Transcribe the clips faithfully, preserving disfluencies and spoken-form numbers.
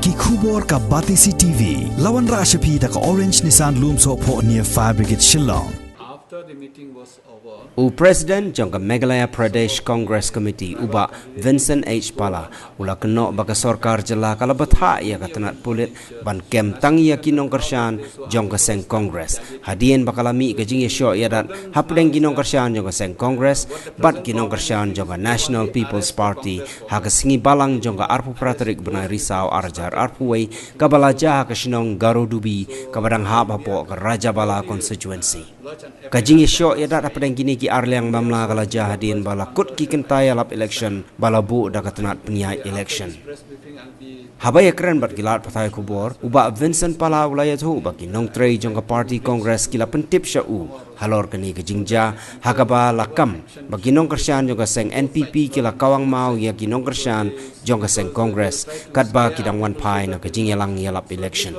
Ki khubor ka Batesi T V. La wanrah sha phi da ka Orange Nissan Lumsohphoh near Fire Brigade Shillong. After the meeting was over, U President jong ka Meghalaya Pradesh Congress Committee, u Bah Vincent H Pala, u la kynnoh ba ka sorkar jylla ka la bthah ïa ka tnat pulit ban kem tang ïa ki nongkyrshan jong ka seng Congress. Hadien ba ka la mih ka jingïashoh ïadat hapdeng ki nongkyrshan jong ka seng Congress bad ki nongkyrshan jong ka National People's Party ha ka sngi Balang jong ka arphew phra tarik bnai Risaw arhajar arphew wei, kaba la jia ha ka shnong Garodubi, kaba dang hap hapoh ka Rajabala constituency. Ka jingïashoh ïadat hapdeng kine ki arliang mamla ka la jia hadien ba la kut ki kynta ïalap election ba la buh da ka tnat pynïaid election. Haba ïakren bad ki lad pathai khubor, u Bah Vincent Pala u la ïathuh ba ki nongtrei jong ka party Congress ki la pyntip sha u halor kane ka jingjia, ha kaba la kam ba ki nongkyrshan jong ka seng N P P ki la kawang maw ïa ki nongkyrshan jong ka seng Congress, katba ki dang wan phai na ka jingïalang ïalap election.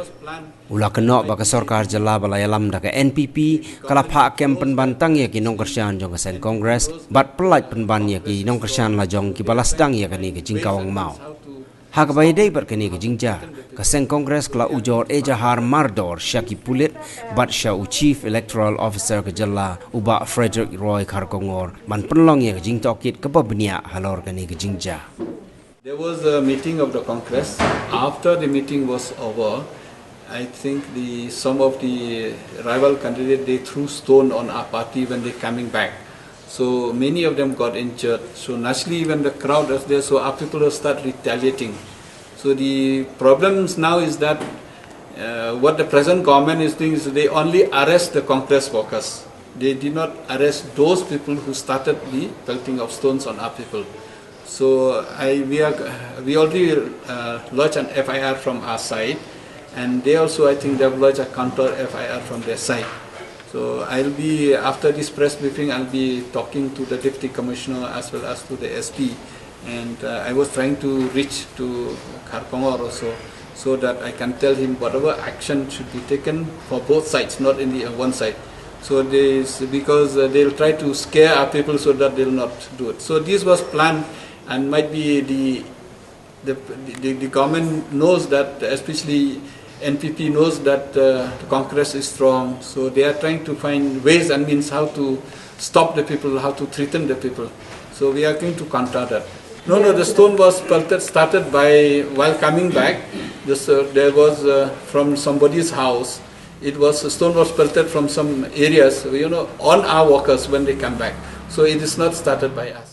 U la kynnoh ba ka sorkar jylla ba la ïalam da ka N P P ka la phah kem pynban tang ïa ki nongkyrshan jong ka seng Congress bad pyllait pynban ïa ki nongkyrshan lajong kiba la sdang ïa kane ka jingkawang maw. Ha kaba ïadei bad kane ka jingjia, ka seng Congress ka la ujor ejahar mardor sha ki pulit bad sha u Chief Electoral Officer ka jylla, u Bah Frederick Roy Kharkongor, ban pynlong ïa ka jingtohkit kaba bniah halor kane ka jingjia. There was a meeting of the Congress. After the meeting was over, I think the some of the rival candidate, they threw stone on our party when they coming back. So many of them got injured. So naturally, when the crowd is there, so our people will start retaliating. So the problems now is that uh, what the present government is doing is they only arrest the Congress workers. They did not arrest those people who started the pelting of stones on our people. So I, we are, we already uh, lodged an F I R from our side, and they also, I think, they have lodged a counter F I R from their side. So I'll be, after this press briefing, I'll be talking to the deputy commissioner as well as to the S P, and uh, I was trying to reach to Kharkongor also, so that I can tell him whatever action should be taken for both sides, not only on one side. So this, because uh, they'll try to scare our people so that they'll not do it. So this was planned, and might be the the, the, the government knows that, especially N P P knows that uh, the Congress is strong, so they are trying to find ways and means how to stop the people, how to threaten the people. So we are going to counter that. No, no, the stone was pelted, started by while coming back. This, uh, there was uh, from somebody's house. It was, stone was pelted from some areas, you know, on our workers when they come back. So it is not started by us.